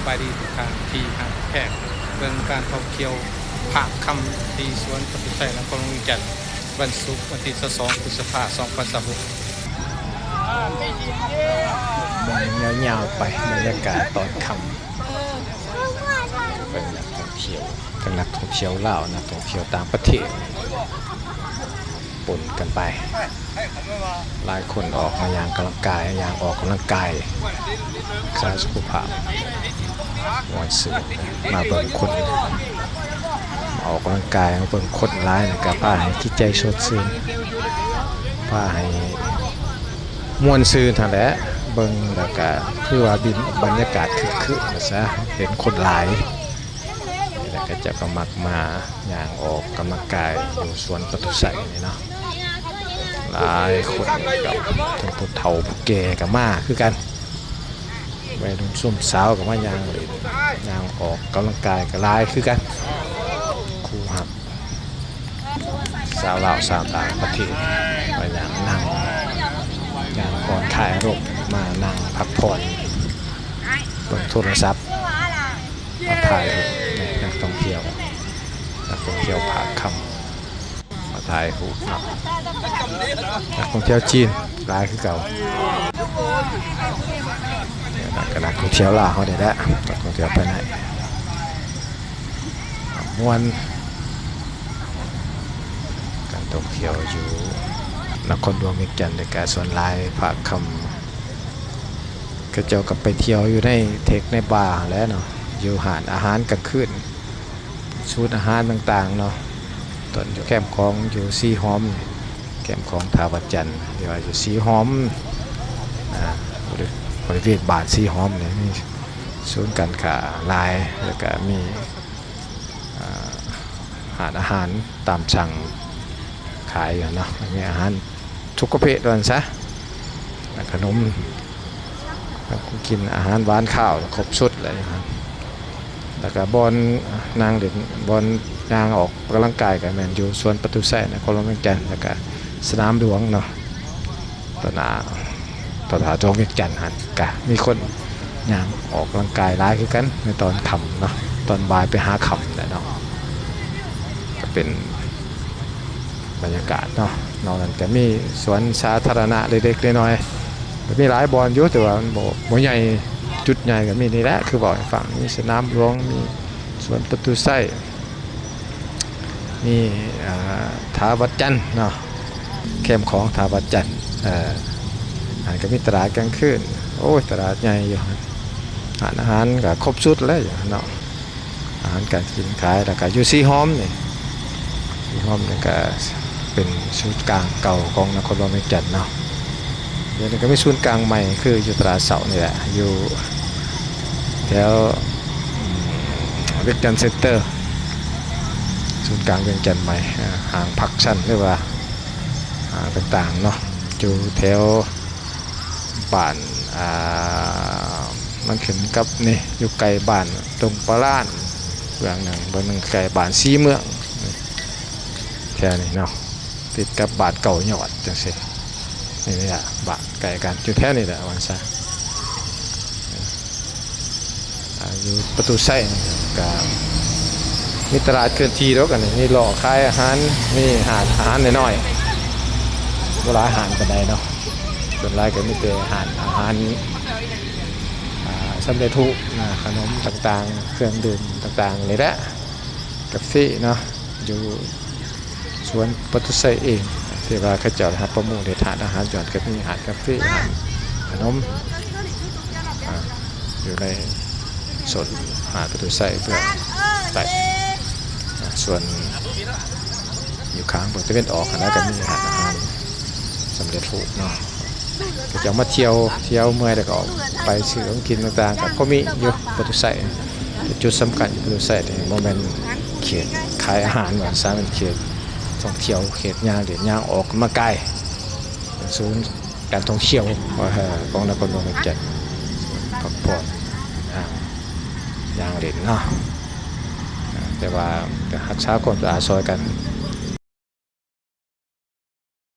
ສະບາຍດີທຸກທ່ານທີ່ຮັກແພງເບິ່ງການທ່ອງທ່ຽວພາກຄ່ຳທີ່ສວນປະຕູໄຊ ນະຄອນຫຼວງວຽງຈັນ ວັນສຸກ ວັນທີຊາວສອງ ພຶດສະພາ ສອງພັນຊາວຫົກ. ເບິ່ງຍາວໆໄປ ບັນຍາກາດຕອນຄ່ຳ ເບິ່ງນັກທ່ອງທ່ຽວ ທັງນັກທ່ອງທ່ຽວລາວ ນັກທ່ອງທ່ຽວຕ່າງປະເທດ ປົນກັນໄປ. ຫຼາຍຄົນອອກມາຍ່າງກຳລັງກາຍ ຍ່າງອອກກຳລັງກາຍ ຮັກສາສຸຂະພາບ ມ່ວນຊື່ນ ມາເບິ່ງຄົນ ມາອອກກຳລັງກາຍ ມາເບິ່ງຄົນຫຼາຍ ມັນກະພາໃຫ້ຈິດໃຈສົດຊື່ນ ພາໃຫ້ມ່ວນຊື່ນຫັ້ນແຫຼະ. ເບິ່ງແລ້ວກະຄືວ່າບິນ ບັນຍາກາດຄຶກຄື້ນວ່າຊະ ເຫັນຄົນຫຼາຍ ແລ້ວເຂົາເຈົ້າກໍມັກມາຍ່າງອອກກຳລັງກາຍຢູ່ສວນປະຕູໄຊນີ້ເນາະ. ຫຼາຍຄົນກໍທັງຜູ້ເຖົ້າຜູ້ແກ່ກໍມາຄືກັນ ໄວລຸ້ນຊຸມສາວກໍມາຍ່າງຫຼິ້ນ ຍ່າງອອກກຳລັງກາຍກໍຫຼາຍຄືກັນ. ຄູ່ຮັກຊາວລາວຊາວຕ່າງປະເທດ ມາຍ່າງນັ່ງ ຍ່າງຜ່ອນຄາຍອາລົມ ມານັ່ງພັກຜ່ອນ ເບິ່ງໂທລະສັບ ມາຖ່າຍຮູບ ນີ້ນັກທ່ອງທ່ຽວ ນັກທ່ອງທ່ຽວພາກຄ່ຳ ມາຖ່າຍຮູບເນາະ. ນັກທ່ອງທ່ຽວຈີນຫຼາຍຄືເກົ່າ ແລ້ວກໍນັກທ່ອງທ່ຽວລາວເຮົານີ້ແຫຼະ ນັກທ່ອງທ່ຽວໄປໃນ ມ່ວນ ການທ່ອງທ່ຽວຢູ່ນະຄອນຫຼວງວຽງຈັນ ແລ້ວກະສ່ວນຫຼາຍພາກຄ່ຳ ເຂົາເຈົ້າກໍໄປທ່ຽວຢູ່ໃນເທັກໃນບາຫັ້ນແຫຼະເນາະ ຢູ່ຮ້ານອາຫານກາງຄືນ ສູນອາຫານຕ່າງໆເນາະ. ຕອນຢູ່ແຄມຂອງຢູ່ສີຫອມ ແຄມຂອງທ່າວັດຈັນ ຫຼືວ່າຢູ່ສີຫອມ ອາ ບໍລິ ບໍລິເວນບ້ານສີຫອມນີ້ ມີສູນການຄ້າຫຼາຍ ແລ້ວກະມີ ອາ ຮ້ານອາຫານຕາມສັ່ງຂາຍຢູ່ເນາະ ມີອາຫານທຸກປະເພດວ່າຊັ້ນຊະ ຂະໜົມ ແລ້ວກໍກິນອາຫານຫວານຄາວ ຄົບຊຸດເລີຍ ແລ້ວກໍບ່ອນນາງຫຼິ້ນ ບ່ອນຍ່າງອອກກຳລັງກາຍກໍແມ່ນຢູ່ສວນປະຕູໄຊ ນະຄອນຫຼວງວຽງຈັນ ແລ້ວກໍສະໜາມຫຼວງເນາະ. ຕໍ່ໜ້າ ພະທາດຫຼວງວຽງຈັນຫັ້ນກະມີຄົນຍ່າງອອກກຳລັງກາຍຫຼາຍຄືກັນໃນຕອນຄ່ຳເນາະ ຕອນບ່າຍໄປຫາຄ່ຳແຫຼະເນາະ ກະເປັນບັນຍາກາດເນາະ. ນອກນັ້ນກະມີສວນສາທາລະນະເລັກໆນ້ອຍໆ ກະມີຫຼາຍບ່ອນຢູ່ ແຕ່ວ່າມັນບໍ່ ບໍ່ໃຫຍ່ ຈຸດໃຫຍ່ກະມີນີ້ແຫຼະ ຄືເວົ້າໃຫ້ຟັງ ມີສະໜາມຫຼວງ ມີສວນປະຕູໄຊ ມີ ເອີ ທ່າວັດຈັນເນາະ ແຄມຂອງທ່າວັດຈັນ ເອີ ອັນກໍມີຕະຫຼາດກາງຄືນ ໂອ້ຍ ຕະຫຼາດໃຫຍ່ຢູ່ ຮ້ານອາຫານກໍຄົບຊຸດແຫຼະຢູ່ເນາະ ອາຫານການກິນຂາຍ. ແລ້ວກໍຢູ່ສີຫອມນີ້ ສີຫອມນີ້ກໍເປັນສູນກາງເກົ່າຂອງນະຄອນຫຼວງວຽງຈັນເນາະ. ດຽວນີ້ກໍມີສູນກາງໃໝ່ ຄືຢູ່ຕະຫຼາດເຊົ້ານີ້ແຫຼະ ຢູ່ແຖວ ອືມ ວຽງຈັນເຊັນເຕີ ສູນກາງວຽງຈັນໃໝ່ ຫ້າງພັກຊັ້ນ ຫຼືວ່າຫ້າງຕ່າງໆເນາະ ຢູ່ແຖວບ້ານ ອ່າ ມັນຂຶ້ນກັບນີ້ ຢູ່ໃກ້ບ້ານດົງປາລານ ເບື້ອງໜຶ່ງ ເບື້ອງໜຶ່ງໃກ້ບ້ານສີເມືອງ ແຖວນີ້ເນາະ ຕິດກັບບ້ານເກົ້າຍອດຈັ່ງຊີ້ ນີ້ແຫຼະ ບ້ານໃກ້ກັນ ຢູ່ແຖວນີ້ແຫຼະວ່າຊັ້ນຊະ. ອາ ຢູ່ປະຕູໄຊນີ້ກະມີຕະຫຼາດເຄື່ອນທີ່ດອກ ອັນນີ້ມີລໍ້ຂາຍອາຫານ ມີຮ້ານອາຫານນ້ອຍໆ ບໍ່ຫຼາຍຮ້ານປານໃດເນາະ ສ່ວນຫຼາຍກໍມີແຕ່ຮ້ານອາຫານ ອາ ສຳເລັດຮູບນະ ຂະໜົມຕ່າງໆ ເຄື່ອງດື່ມຕ່າງໆນີ້ແຫຼະ ກາເຟເນາະ ຢູ່ ສວນປະຕູໄຊເອງ ທີ່ວ່າເຂົາເຈົ້າຮັບປະມູນເຮັດຮ້ານອາຫານ ຍ້ອນກໍມີຮ້ານກາເຟ ຮ້ານຂະໜົມ ອາ ຢູ່ໃນໂຊນຫາດປະຕູໄຊເບື້ອງໃຕ້ ອາ ສ່ວນຢູ່ຂ້າງເບື້ອງຕາເວັນອອກຫັ້ນນະ ກໍມີຮ້ານອາຫານສຳເລັດຮູບເນາະ. ເຂົາເຈົ້າມາທ່ຽວ ທ່ຽວເມື່ອຍແລ້ວກໍອອກໄປຊື້ຂອງກິນຕ່າງໆ ກໍພໍມີຢູ່ປະຕູໄຊ. ແຕ່ຈຸດສຳຄັນຢູ່ປະຕູໄຊນີ້ບໍ່ແມ່ນເຂດຂາຍອາຫານວ່າຊະ ເປັນເຂດທ່ອງທ່ຽວ ເຂດຍ່າງເດີນຍ່າງອອກກຳລັງກາຍ ເປັນສູນການທ່ອງທ່ຽວຂອງນະຄອນຫຼວງວຽງຈັນ ພັກຜ່ອນ ຍ່າງ ຍ່າງເຫຼັ້ນເນາະ. ແຕ່ວ່າກໍຮັກສາຄວາມສະອາດຊ່ອຍກັນ